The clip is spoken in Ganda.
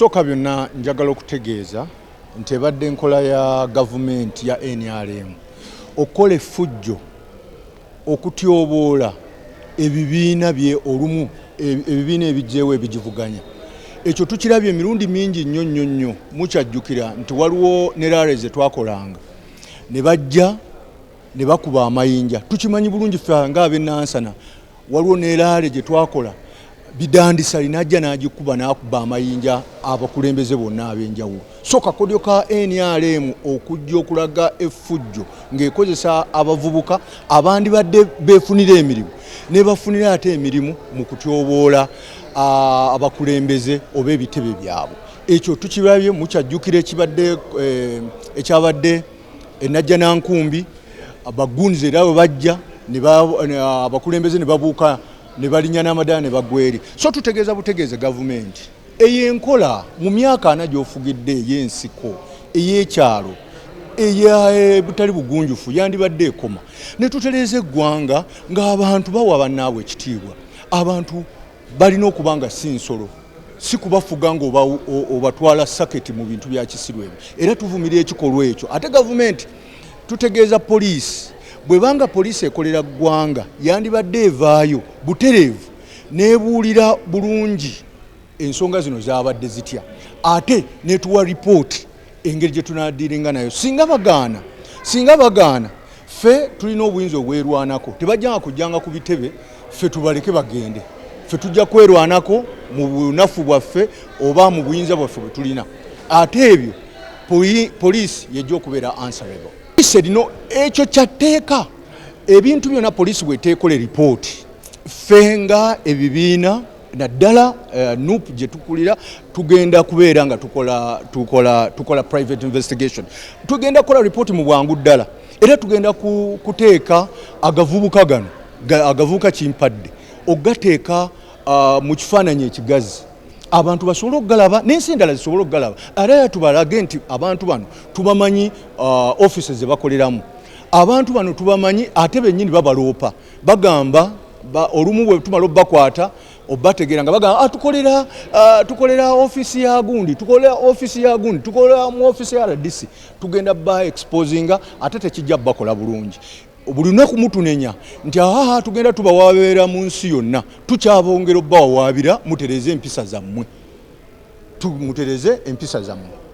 Sooka byonna, njagala okutegeeza nti ebadde enkola ya gavumenti ya NRM okukola effujjo, okutyoboola ebibiina bye olumu ebibiina ebijjeewo ebigivuganya. Ekyo tukirabye emirundi mingi nnyo nnyo nnyo. Mukyajjukira nti waliwo ne rally ze twakolanga ne bajja ne bakuba amayinja. Tukimanyi bulungi ffe ng'ab'enansana, waliwo ne rally gye twakola, bidandisali najja n'agikuba, n'akuba amayinja abakulembeze bonna ab'enjawulo. So kakodyo ka NRM okujja okulaga effujjo ng'ekozesa abavubuka abandibadde beefunira emirimu, ne bafunira ate emirimu mu kutyoboola abakulembeze oba ebitebe byabwe. Ekyo tukirabye. Mukyajjukira ekibadde ekyabadde enajja nankumbi, abagunzi era bwe bajja abakulembeze ne babuuka ne balinnya n'amadaala ne bagwa eri. So tutegeeza butegeeze gavumenti eyo enkola mu myaka 40 gy'ofugidde, ey'ensiko, ey'ekyalo, eyabutali bugunjufu, yandibadde ekoma ne tutereeza eggwanga ng'abantu bawa bannaabwe ekitiibwa. Abantu balina okuba nga si nsolo, si kubafuga ng'obatwala saketi mu bintu bya kisiru ebyo. Era tuvumirira ekikolwa ekyo. Ate gavumenti tutegeeza poliisi, bwebanga poliisi ekolera ggwanga, yandibadde evaayo butereevu n'ebuulira bulungi ensonga zino zabadde zitya, ate netuwa ripooti engeri gye tunadiringa nayo. Singa bagaana, ffe tulina obuyinza obwerwanako. Tebajjanga kujjanga ku bitebe, ffe tubaleke bagende. Ffe tujja kwerwanako mu bunafu bwaffe oba mu buyinza bwaffe bwe tulina. Ate ebyo poliisi yejja okubeera answerable. Poliisi erino ekyo kyatteeka. Ebintu byonna poliisi bweteekola ripooti, ffe nga ebibiina, naddala NUP gye tukulira, tugenda kubeera nga tukola private investigation. Tugenda kukola ripooti mu bwangu ddala, era tugenda kuteeka agavubuka gano, agavubuka kimpadde okugateeka mu kifaananyi ekigazi, abantu basobole okugalaba n'ensi endala zisobole okugalaba. Ate era tubalage nti abantu bano tubamanyi, offices ze bakoleramu, abantu bano tubamanyi, ate bennyini babaloopa. Bagamba olumu bwe tumala obbakwata, obategeera nga bagamba, "Ah, tukolera ofiisi ya gundi, tukolera ofiisi ya gundi, tukolera mu ofiisi ya RDC." Tugenda ba exposinga, ate tekijja bakola bulungi. Buli lunaku mutunenya nti aha, tugenda tubawabeera mu nsi yonna. Tukyabongera obbawawaabira, mutereze empisa zammwe, mutereze empisa zammwe.